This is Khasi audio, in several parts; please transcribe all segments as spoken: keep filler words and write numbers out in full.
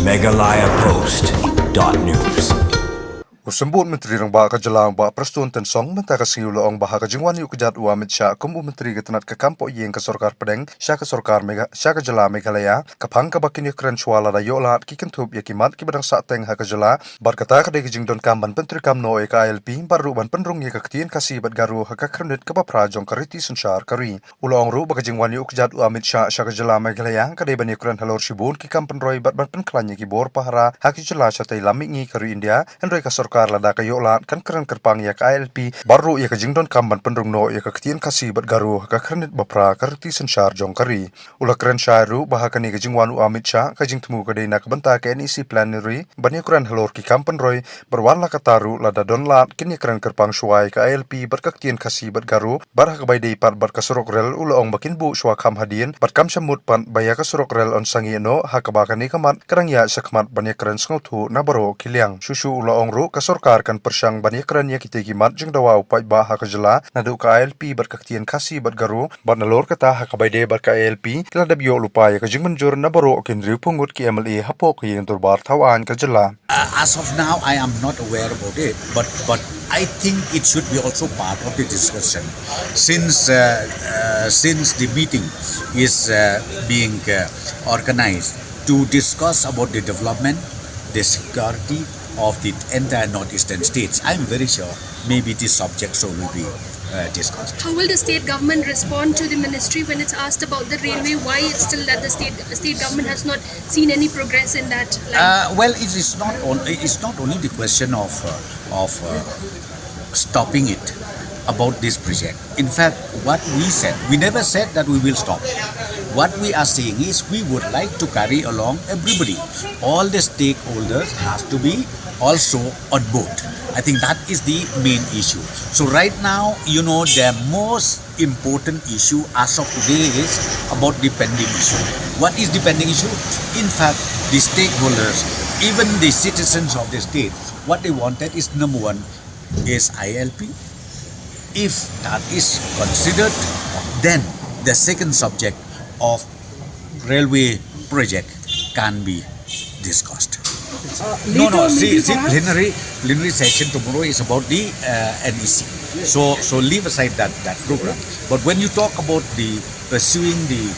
Meghalaya Post dot news. U Symbud Myntri Rangbah ka jylla, Bah Prestone Tynsong, mynta ka sngi u la ong ba ha ka jingwan ïa u kjat u Amit Shah kum u Myntri ka tnat ka kam poh ïing ka sorkar pdeng sha ka sorkar Megha-, sha ka jylla Meghalaya, ka phang kaba kin ïakren shuwa lada ïoh lad ki kynthup ïa ki mat kiba dang sahteng ha ka jylla. Bad kata ka dei ka jingdonkam ban pyntreikam noh ïa ka I L P, bad ruh ban pynrung ïa ka ktien Khasi bad Garo ha ka khyrnit kaba phra jong ka riti synshar ka ri. U la ong ruh ba ka jingwan ïa u kjat u Amit Shah sha ka jylla Meghalaya ka dei ban ïakren halor shibun ki kam pynroi bad ban pynkhlaiñ ïa ki bor pahara ha ki jylla shatei lam mihngi ka ri India. Hynrei ka sorkar, lada ka ïoh lad, kan kren kyrpang ïa ka I L P, bad ruh ïa ka jingdonkam ban pynrung noh ïa ka ktien Khasi bad Garo ha ka khyrnit ba phra ka riti synshar jong ka ri. U la kren shai ruh ba ha kane ka jingwan u Amit Shah, ka jingthmu ka dei na ka bynta ka N E C plenary ban ïakren halor ki kam pynroi, bad wat la katta ruh, lada don lad, kin ïakren kyrpang shuwa ïa ka I L P bad ka ktien Khasi bad Garo. Bad ha kaba ïadei pat bad ka surok rel, u la ong ba kin buh shuwa kham hadien, bad kam shym mut pat ba ïa ka surok rel yn sangeh noh, ha kaba kane ka mat ka dang ïaid shakhmat ban ïakren sngewthuh na baroh ki liang. Shuh shuh u la ong ruh ka sorkar kan pyrshang ban ïakren ïa kitei ki mat jingdawa u paidbah ha ka jylla, naduh ka I L P bad ka ktien Khasi bad Garo. Bad nalor kata, ha kaba ïadei bad ka I L P, ki la dep ïoh lypa ïa ka jingmynjur na baroh ki hynriewphew ngut ki M L A hapoh ka ïing dorbar thawaiñ ka jylla. Uh, as of now, I am not aware about it, but, but I think it should be also part of the discussion. Since, uh, uh, since the meeting is, uh, being, uh, organized to discuss about the development, the security of the entire northeastern states, I'm very sure maybe this subject so will be, uh, discussed. How will the state government respond to the ministry when it's asked about the railway? Why it's still that the state, state government has not seen any progress in that line? Uh, well, it is not on, it's not only the question of, uh, of, uh, stopping it about this project. In fact, what we said, we never said that we will stop. What we are saying is we would like to carry along everybody, all the stakeholders has to be also on board. I think that is the main issue. So right now, you know, the most important issue as of today is about the pending issue. What is the pending issue? In fact, the stakeholders, even the citizens of the state, what they wanted is, number one, is I L P. If that is considered, then the second subject of railway project can be discussed. Uh, no, no, later see, maybe see, perhaps plenary, plenary session tomorrow is about the, uh, N E C. So, so leave aside that, that program. But when you talk about the pursuing the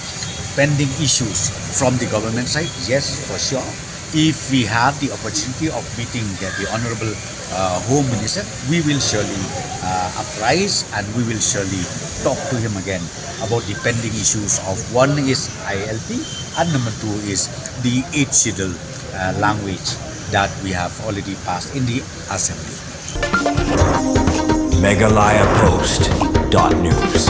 pending issues from the government side, yes, for sure. If we have the opportunity of meeting the, the Honorable, uh, Home Minister, we will surely, uh, apprise and we will surely talk to him again about the pending issues of, one is I L P and number two is the eighth schedule, uh, language that we have already passed in the assembly. Meghalaya Post dot news.